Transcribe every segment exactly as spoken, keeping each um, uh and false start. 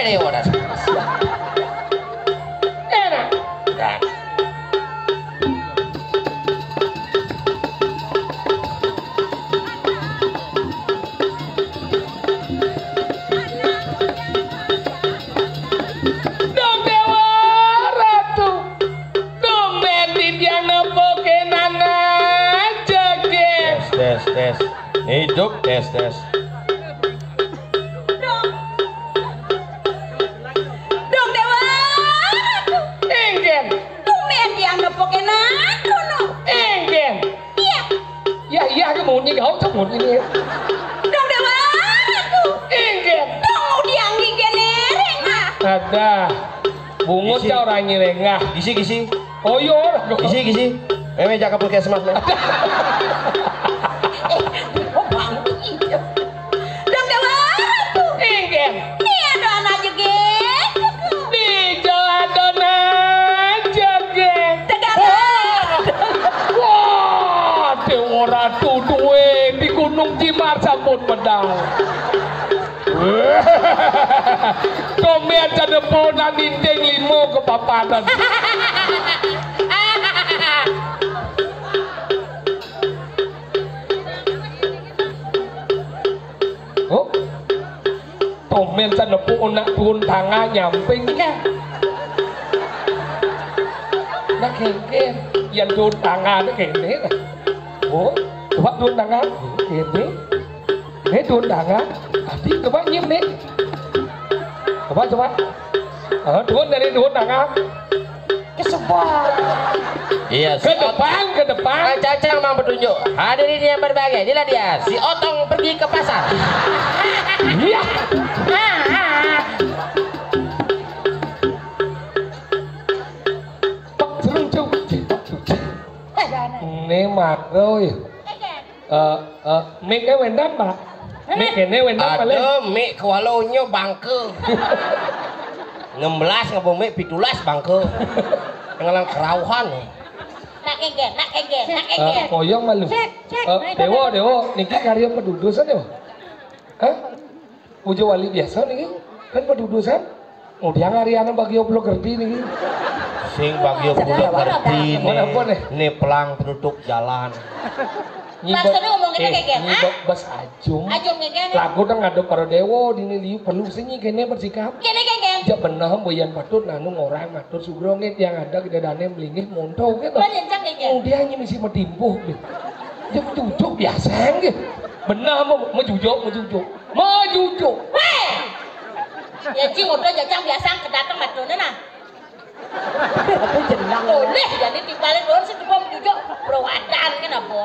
Eh, ora. Enak. Dan Dong Dewa Ratu, tumben di tiang nepukin anak jegé. Tes, tes, tes. Hidup, tes, tes. Dong, Dong Dewa Ratu. Inggih. Tumben tiang nepukin anak, no. Inggih. Iya. Ya, iya, ke muni, kau tuh muni ini. Dong Dewa Ratu. Inggih. Dong, udiang gigé né rengah. Ada. Bungut. Gisi. Kau orang rengah. Gisi, gisi. Oh iya, orang. Gisi, gisi. Mémé jaga puskesmas, Mé. Eh, oh, bangkit. Dong Dewa Ratu. Inggih. Ini ada anak jegé. Di jalan anak jegé. Tegal. Wah, Dewa Ratu duwe di Gunung Cimar sampun medal. Tomé aja deponan ninting limo kepapanan. Oh, tomé aja nepuk anak turun tangan nyamping. Iya. Nak kéngkén, yang turun tangan kéné. Oh, coba turun tangan. Kéné. Ini turun tangan. Tadi coba nyium nih. Coba, coba. Oh, turun dari turun tangan. Kesebar. Iya, ke depan, ke depan. Cacang mang petunjuk. Hadirin yang berbahagia, inilah dia si Otong pergi ke pasar. Iya. Pak Jerung Jung. Ini makro ya. Eh, eh, mic-nya wénten, Pak? Mic kéné wénten, Pak, Lé? Ada mic kualonyo bangke. Enam belas ngapa mic pitulas bangke. Ngelang kerauhan. Nak kéngkén, nak kéngkén, nak kéngkén. Eh, koyong malu. Cek, cek. Eh, Déwa, Déwa, niki karya pedudusan ya? Hah? Ujo wali biasa niki kan pedudusan. Udah ngariana bagi oblok ngerti niki. Sing bagi oblok ngerti. Mana apa nih? Nih pelang penutup jalan. Maksudnya ngomong kita eh, kayak gini, nyibak bas ajung. Ajung kayak gini. Lagu udah ngadep para dewa dini liu perlu sih nyi kene bersikap. Kene kayak gini. Ya bener mboyan patut nanu orang matur sugro nge tiang ada kita dane melingih monto gitu. Banyak cak kayak gini. Udah nyi misi medimpuh deh. Ya cucuk biasa nggih. Bener mau mejujuk mejujuk. Majujuk. Wéh. Ya cing udah jajang biasa kedateng madone nah. Aku jenang. Boleh jadi timbale doang sing coba majujuk. Brawadan kan apa?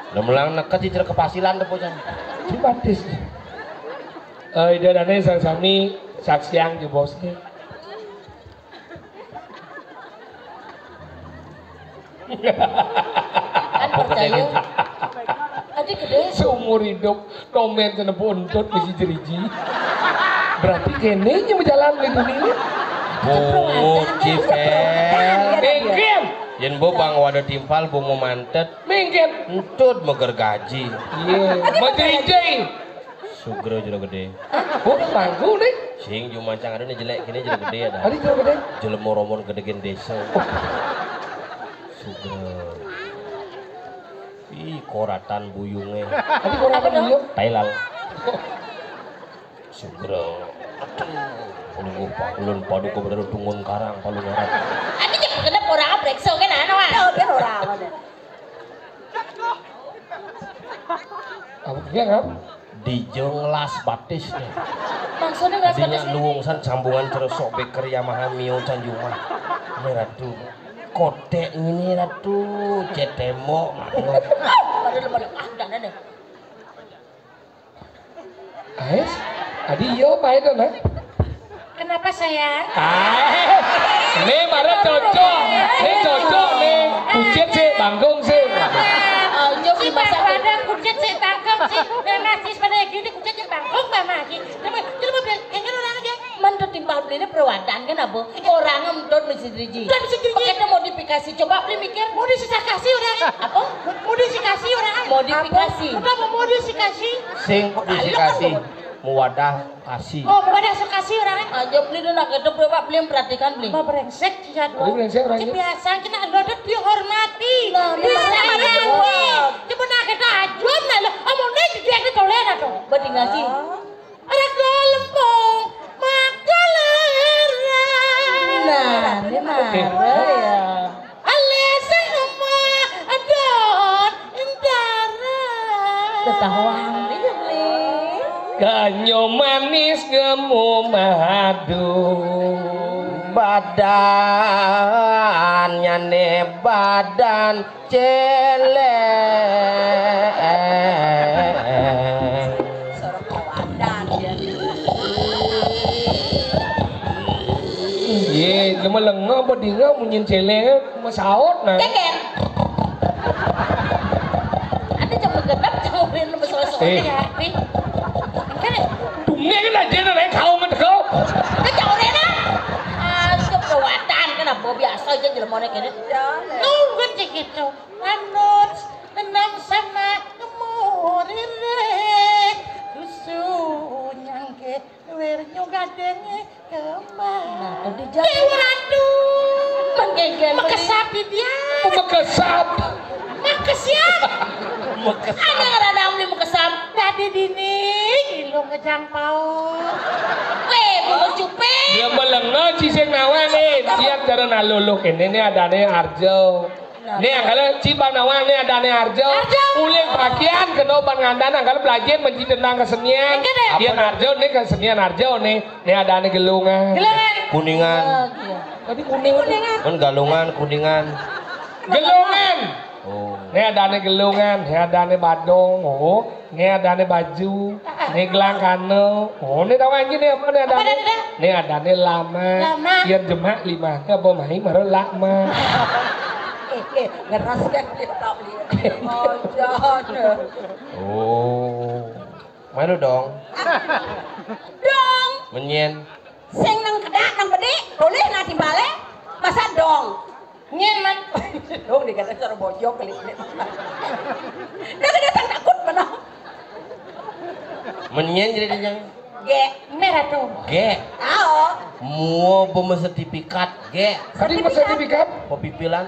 Lah melang neket di kepasilan to bocah. Simpatis. Eh, idadane sang sami saksiang di bosnya. Kan percaya. Tadi gedé. Seumur hidup, tomen kena buntut misi jeriji. Berarti kene nya berjalan di dunia. Bungut cipel. Minggir. Yen mbok bang wadah timpal bungu mantet. Minggir. Entut megergaji. Iya. Mau jeriji. Sugro jero gedé. Hah? Oh, mangku nih. Sing jumancang ada nih jelek kene jero gedé ada. Ada jero gedé. Jelema romon gedegen desa. Sugro. Ih, koratan buyunge. Ada koratan buyung? Thailand. Sugro. Aduh, lungguh pakulun paduka bener tungun karang palu ngaran. Ada cek genep orang apa rekso kan anu ah. Tahu kan orang apa deh. Apa dia kan? Dijo ngelas batis nih. Maksudnya ngelas batis. Luwung san sambungan terus sok beker Yamaha Mio Canjuma. Ini ratu. Kotek ini ratu. Cetemo. Aduh, aduh, aduh. Ah, udah, udah, udah. Ais, adi iyo pae to, Nak? Kenapa sayang? Ah, ini mara cocok. Ini cocok nih. Kucit sih, bangkung sih. Ojo si Pak Wadang kucit sih, bangkung sih. Memang sih pada gini kucit sih, bangkung memang sih. Coba, coba bilang, kayaknya orang aja. Mentut timpal belinya perawatan kan apa? Orang mentut mesti driji. Kan mesti driji. Pakai modifikasi. Coba beli mikir. Modifikasi orang. Apa? Modifikasi orang. Modifikasi. Apa? Apa modifikasi? Sing modifikasi. Muwadah kasih. Oh, muwadah kasih orangnya. Aja beli dulu nak kedep ya, Pak, beli yang perhatikan beli. Mau brengsek dia tuh. Beli brengsek orangnya. Biasa kita lo tuh dihormati. Nah, ini disayangi. Coba nak kita ajuan nah lo. Omongnya dia itu toleh nah tuh. Berarti nggak sih? Ada lempung, maka lerang. Nah, ini mah. Oke. Ya. Alih sing lemah don entara. Ketahuan dia beli. Ganyo manis ngemu madu. Badannya ne badan celek. Sorok kawadan dia. Ye, lu melengah apa dinga munyin celek, masaut nah. Ceker. Ada cuma gedap, cuma main lu besok-besok. Eh. Ya, Pi. Kan ya? Dungeng aja nih, kau nggak kau. Kan jauh deh nah. Ah, itu kawadan kan apa biasa aja jelemone kene. Nunggu cek itu. Anut, tenang sama kemurire. Dusun nyangke, wirnyo gadenge kemah. Nah, tuh dijawab. Dewa Ratu. Menggeger. Makesap dia. Oh, makesap. Makesiap. Makesap. Ada ngerana beli makesap. Tadi dini, ilung ngejang paut. Weh, bungut cuping. Dia melengah, cising nawa nih. Siap cara naluluh. Ini nih adanya Arjo. Nih, kalau Cibang Nawang nih adane Arjo. Arjo. Uling bagian kena ban ngandan, kalau belajar menci tentang kesenian. Enggak deh. Dia Arjo nih kesenian Arjo nih. Nih adane Gelungan. Gelungan. Kuningan. Oh, iya. Tadi Kuningan. Kuningan. Kan Galungan, Kuningan. Gelungan. Oh. Nih adane Gelungan, nih adane Badong. Oh. Nih adane baju, nih gelang kano. Oh, nih tahu aja nih apa nih adane? Apa adane? Nih adane lama. Lama. Yang jemak lima. Apa mai maro lama. Eh, eh, ngeras kan dia tahu dia. Oh, jangan. Oh. Malu dong. Dong. Menyen. Sing nang kedak nang bedik, boleh nanti balik. Masa dong? Nyen, Man. Dong dikata cara bojok kali ini. Dah, dah, dah, takut mana? Menyen jadi dia. Ge. Merah tuh. Ge. Tahu. Mua bersertifikat. Ge. Tadi bersertifikat? Pepipilan.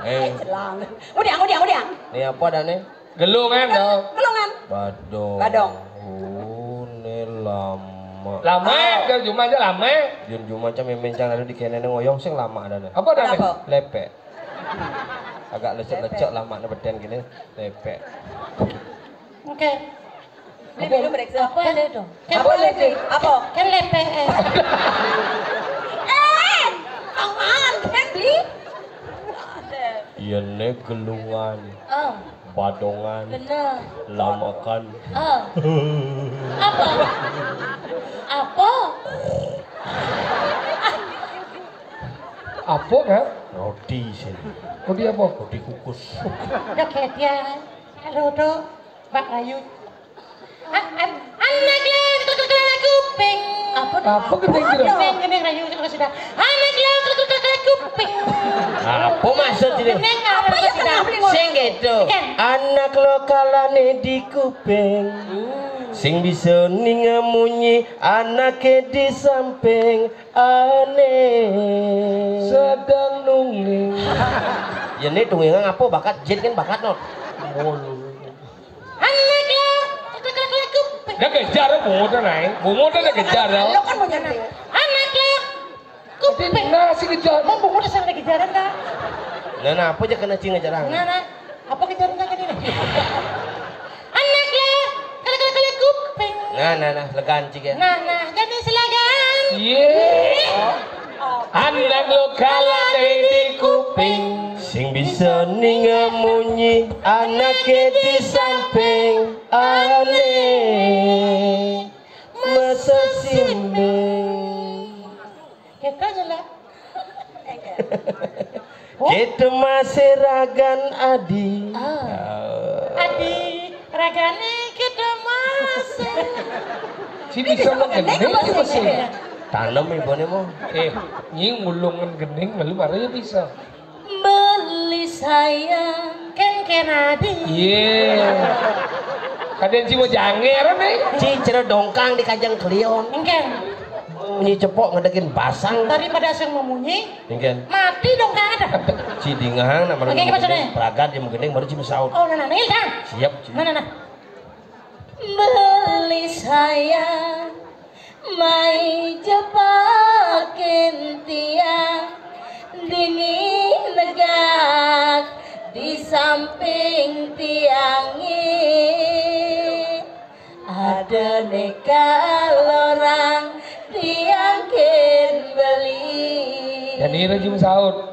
Eh. Celang. Udah, udah, udah. Ini apa dah nih? Gelungan dong. Gelungan. Badong. Badong. Oh, ne lama. Lama, ah. Jun Juma aja lama. Jun Juma aja memencang ada di kene ngoyong sing lama ada ne. Apa ada ne? Apa? Lepek. Agak lecek-lecek lama ne beden gini. Lepek. Oke. Ini minum break apa ada dong? Apa lagi? Apa? Kan lepek. Eh, aman kan di? Iya ne gelungan. Oh. Badongan. Bener. Lamakan. Ah. Apa? Apa? Apa, Kak? Roti sini. Roti apa? Roti kukus. Udah kayak dia. Halo, tuh. Mbak Ayu. A-, an-, anak yang kekekelan kuping. Apa? Apa gendeng gitu? Gendeng, gendeng, rayu, sudah. Anak yang kekekelan kuping. Apa maksud ini? Gendeng, apa ya, sudah. Sing gitu. Kan. Anak lo kalane di kuping. Hmm. Sing bisa ninga munyi anake di samping aneh. Sedang nunggu. Ya ini tunggu ngapa bakat jin kan bakat not. Mulu. Anak lo, kekekelan kuping. Dah kejar, bungut dah naik. Bungut dah kejar dah. Lo kan mau nyantai. Anak lo, kuping. Nah, si kejar. Mau bungut dah sampai kejaran dah. Nah, nah, apa aja kena cing kejaran? Nah, nah. Apa kejaran dah tadi nih? Anak lo, kekekelan kuping. Nah, nah, nah, legan cik ya. Nah, nah, jadi silakan. Iya. Anak lo kalane di kuping. Sing bisa ninga munyi anake di samping aneh. Masa simbing. Kita aja lah. Kita masih ragan adi. Ah. Adi, ragane kita masih. Si bisa menggending apa sih? Tanam ibu ne mau. Eh, nying mulungan gending malu baru ya bisa. Beli sayang. Kan kenadi. Iya. Kadén ci mau jangger né. Ci céréh dongkang di kajeng kelion. Éngkén. Munyi cepok ngedekin basang. Daripada sing memunyi, éngkén, mati dongkang ada. Ci dingang nak. Oké, maksudnya? Pragat dia menggending baru ci mesaut. Oh, nah, nah, nah, nah. Siap, ci. Nah, nah, nah. Beli sayang, mai jepakin tiang, dini negak di samping tiangé. Ada neka lorang tiang kén beli. Jani rajin saut.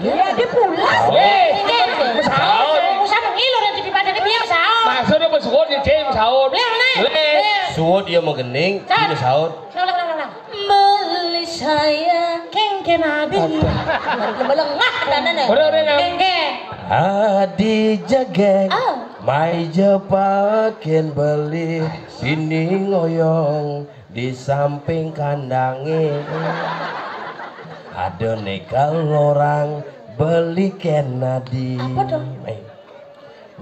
Iya, dia pulas. Saut. Éh, éh, éh. Saut. Usah mengilu nanti di badan dia saut. Maksudnya bersuut ya, Cing, saut. Lé, lé. Lé. Lé. Suut dia menggending, saut. Dia saut. Ulang, ulang, ulang, ulang. Beli sayang. Kéngkén adi. Aduh. Melengah danane. Udah, udah, udah. Kéngkén. Adi jegég. Ah. Mai jepakin beli, dini ngoyong di samping kandangé. Ada neka lorang beli kén adi. Apa tuh? Éh.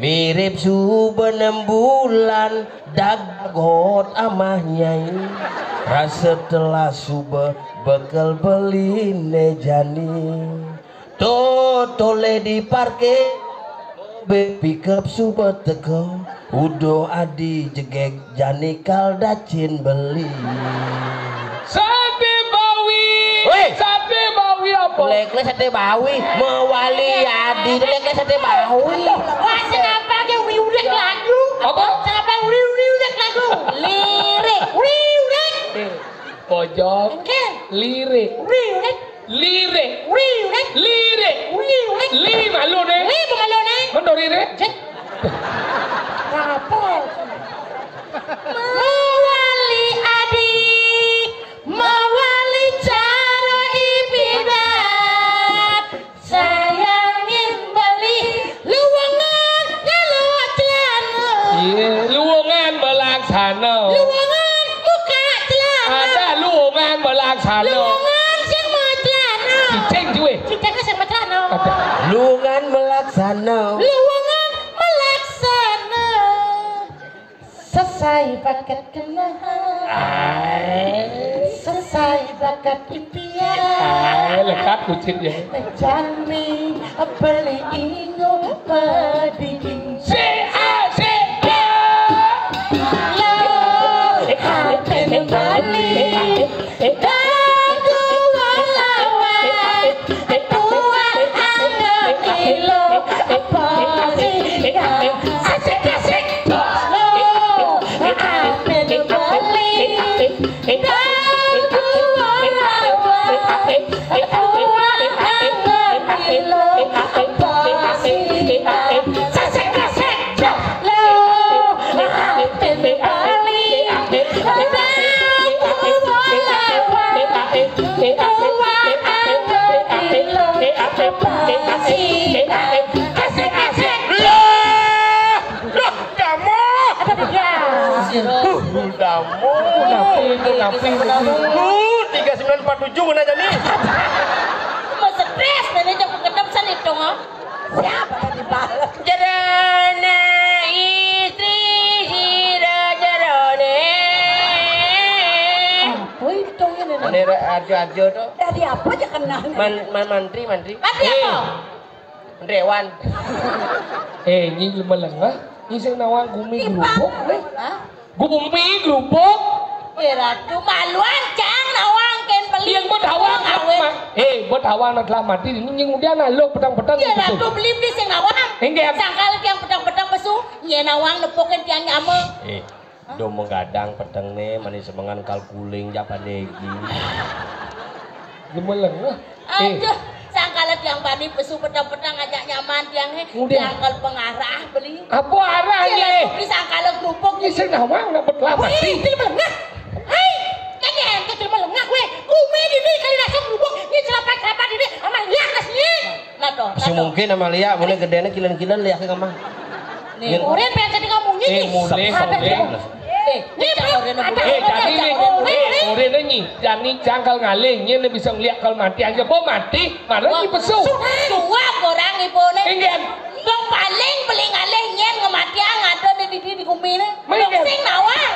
Mirip suba nem bulan dagot amah nyai. Rasa telah suba bekel beliné jani. To, toleh di parkir, mobil pickup suba teka, uduh adi jegég jani kal dacin beli. Saté Bawi. Wéh. Saté Bawi apa? Lek-lek saté Bawi, mewali adi, lek-lek saté Bawi. Wah, kenapa dia uri-urik lagu? Apa? Kenapa uri-uri-urik lagu? Lirik. Uri-urik. Éh, pojok. Éngkén. Lirik. Uri-urik. Lirik. Uri, urik. Lirik. Uri, urik. Li malu né. Li pemalu né. Mendori né. Cek. Apa? Mewali adi, mewali cara ipidat. Sayangin beli luwengan ngalo celana. Iya, luwengan melaksana. Luwengan muka celana. Ada luwengan melaksana. Luwengan sing mau celana. Cicing juwe. Cicingnya sing mau celana. Ada. Luwengan melaksana. Luwengan melaksana. Sesai bakat kenal. Ai. Sesai bakat ipian. Ai, lekat kucit ya. Jani beli ingo padigi. C A C A. Lo, hatin bali. Dagu walawan. Tuan anak ilo. Poli. Asik, asik. Lo, hatin bali. Lah, loh, Damu. Apa dia? Uh, Damu. Napi itu, napi itu. Uh, tiga sembilan empat tujuh mana jadi? Mau stres, nenek jam kedap san itu, ah. Siapa tadi balas? Jerone istri sira jerone. Apa itu ini? Ini aja-aja tuh. Dari apa aja kenal? Man, man, mantri, mantri. Mantri apa? Dewan. Eh, nyi melengah, nyi sing nawang gumi grubuk, eh. Hah? Gumi grubuk. Eh, Ratu, maluan cang nawang kén beli. Yang buat hawang apa? Eh, buat hawang telah mati, ini yang kemudian lo petang-petang. Ya, gitu. Ratu, beli, beli sing nawang. Enggak. Sangkal tiang petang-petang pesu, nyé nawang nepukin tiang nyama. Eh. Do menggadang peteng né, mani semengan kal guling jak pandegi. Gemeleng lah. Eh. Aduh, sangkala tiang bani pesu peteng-peteng ngajak nyaman tiang, eh. Udah. Tiang kal pengarah beli. Apa arah ya, nih? Beli sangkala kerupuk. Ini sing nawang nak betlah mati. Wih, itu melengah. Hai, kan dia yang kecil melengah, weh. Gumi dini kali nasib kerupuk, ini celapak-celapak dini, amal liak kasih. Nah, toh, nah, toh. Mungkin Amalia, mulai gedéna kilen-kilen liak ka mah. Nih, Yen- Orin pengen jadi kamu nyi, eh, nih. Mulai, mulai. Eh, nih, Bro, ada. Eh, jadi nih, eh, Orin nyi, jani cangkal ngalih, nyén bisa ngeliak kal mati aja, bo mati, malah nyi pesu. Suwab orang ibune. Inggih. Dong paling beli ngalih nyén ngematiang ada di Di, di guminé. Mengké. Sing nawang.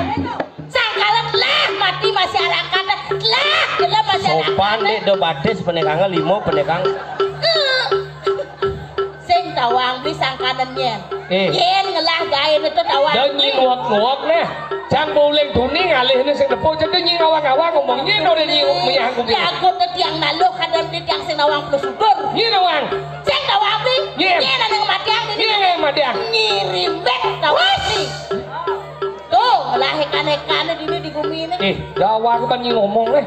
Sangkalan lah mati masyarakat. Lah, lah masyarakat. Sopan, Dék, do badis penékanga limo penékang. Eh. Sing tawang beli sangkalan yén. Eh. Yén ngelah gaéné to tawang. Dah nyi nguwak-nguwak nah. Jang bowling duni ngalihné sing nepuk, cedé nyi ngawang-ngawang ngomong nyi, ora nyi menyang kuping. Jago to tiang naluh kadang di tiang sing nawang plus udur. Nyi nawang. Sing tawang beli. Yén. Yén ana matiang di. Yén matiang. Nyi rimbek tawang beli. Tuh, ngelah kané-kané dini di guminé. Eh, dah awak kan nyi ngomong nih.